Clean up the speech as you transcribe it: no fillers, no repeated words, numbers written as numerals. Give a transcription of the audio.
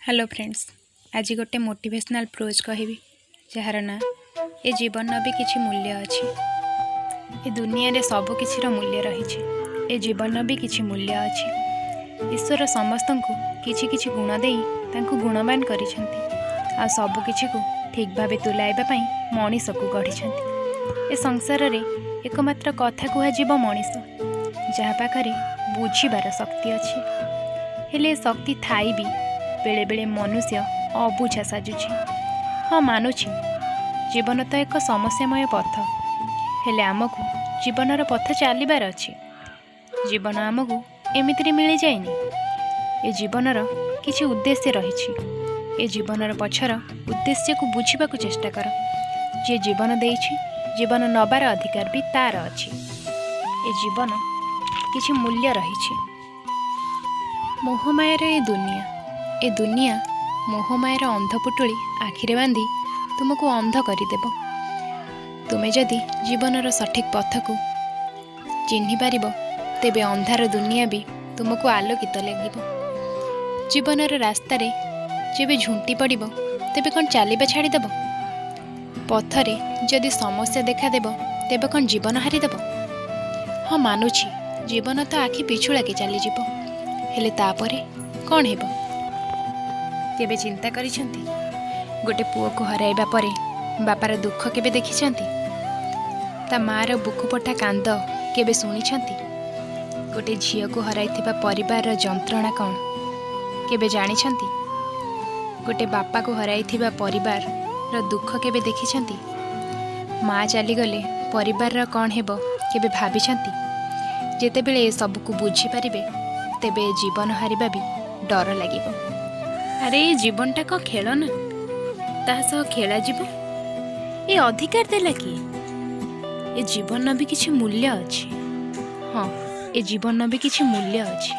Hello friends, ଆଜି ଗୋଟେ motivational prose କହିବି, ଯାହାର ନାଁ "ଏ ଜୀବନର ବି କିଛି ମୂଲ୍ୟ ଅଛି"। ଏ ଦୁନିଆରେ ସବୁ କିଛିର ମୂଲ୍ୟ ରହିଛି। ଏ ଜୀବନର ବି କିଛି ମୂଲ୍ୟ ଅଛି। ଈଶ୍ୱର ସମସ୍ତଙ୍କୁ କିଛି କିଛି ଗୁଣ ଦେଇ ତାଙ୍କୁ ଗୁଣବାନ କରିଛନ୍ତି ଆଉ ସବୁ କିଛିକୁ ଠିକ୍ ଭାବେ ତୁଲାଇବା ପାଇଁ ମଣିଷକୁ ଗଢ଼ିଛନ୍ତି। ଏ ସଂସାରରେ ଏକମାତ୍ର କଥା କୁହାଯିବ ମଣିଷ, ଯାହା ପାଖରେ ବୁଝିବାର ଶକ୍ତି ଅଛି। ହେଲେ ଏ ଶକ୍ତି ଥାଇ ବି ବେଳେବେଳେ ମନୁଷ୍ୟ ଅବୁଝା ସାଜୁଛି। ହଁ, ମାନୁଛି, ଜୀବନ ତ ଏକ ସମସ୍ୟାମୟ ପଥ। ହେଲେ ଆମକୁ ଜୀବନର ପଥ ଚାଲିବାର ଅଛି। ଜୀବନ ଆମକୁ ଏମିତିରେ ମିଳିଯାଇନି। ଏ ଜୀବନର କିଛି ଉଦ୍ଦେଶ୍ୟ ରହିଛି। ଏ ଜୀବନର ପଛର ଉଦ୍ଦେଶ୍ୟକୁ ବୁଝିବାକୁ ଚେଷ୍ଟା କର। ଯିଏ ଜୀବନ ଦେଇଛି, ଜୀବନ ନେବାର ଅଧିକାର ବି ତାର ଅଛି। ଏ ଜୀବନ କିଛି ମୂଲ୍ୟ ରହିଛି। ମୋହମାୟାର ଏ ଦୁନିଆ, ଏ ଦୁନିଆ ମୋହମାୟାର ଅନ୍ଧପୁଟୁଳି ଆଖିରେ ବାନ୍ଧି ତୁମକୁ ଅନ୍ଧ କରିଦେବ। ତୁମେ ଯଦି ଜୀବନର ସଠିକ୍ ପଥକୁ ଚିହ୍ନିପାରିବ, ତେବେ ଅନ୍ଧାର ଦୁନିଆ ବି ତୁମକୁ ଆଲୋକିତ ଲାଗିବ। ଜୀବନର ରାସ୍ତାରେ ଯେବେ ଝୁଣ୍ଟି ପଡ଼ିବ, ତେବେ କ'ଣ ଚାଲିବା ଛାଡ଼ିଦେବ? ପଥରେ ଯଦି ସମସ୍ୟା ଦେଖାଦେବ, ତେବେ କ'ଣ ଜୀବନ ହାରିଦେବ? ହଁ, ମାନୁଛି, ଜୀବନ ତ ଆଖି ପିଛୁଳାକେ ଚାଲିଯିବ। ହେଲେ ତାପରେ କ'ଣ ହେବ, କେବେ ଚିନ୍ତା କରିଛନ୍ତି? ଗୋଟେ ପୁଅକୁ ହରାଇବା ପରେ ବାପାର ଦୁଃଖ କେବେ ଦେଖିଛନ୍ତି? ତା ମାଆର ବୁକୁଫଟା କାନ୍ଦ କେବେ ଶୁଣିଛନ୍ତି? ଗୋଟେ ଝିଅକୁ ହରାଇଥିବା ପରିବାରର ଯନ୍ତ୍ରଣା କ'ଣ କେବେ ଜାଣିଛନ୍ତି? ଗୋଟେ ବାପାକୁ ହରାଇଥିବା ପରିବାରର ଦୁଃଖ କେବେ ଦେଖିଛନ୍ତି? ମା ଚାଲିଗଲେ ପରିବାରର କ'ଣ ହେବ, କେବେ ଭାବିଛନ୍ତି? ଯେତେବେଳେ ଏସବୁକୁ ବୁଝିପାରିବେ, ତେବେ ଏ ଜୀବନ ହାରିବା ବି ଡର ଲାଗିବ। ଆରେ, ଏ ଜୀବନଟା କ'ଣ ଖେଳନା, ତା ସହ ଖେଳାଯିବ? ଏ ଅଧିକାର ଦେଲା କିଏ? ଏ ଜୀବନର ବି କିଛି ମୂଲ୍ୟ ଅଛି। ହଁ, ଏ ଜୀବନର ବି କିଛି ମୂଲ୍ୟ ଅଛି।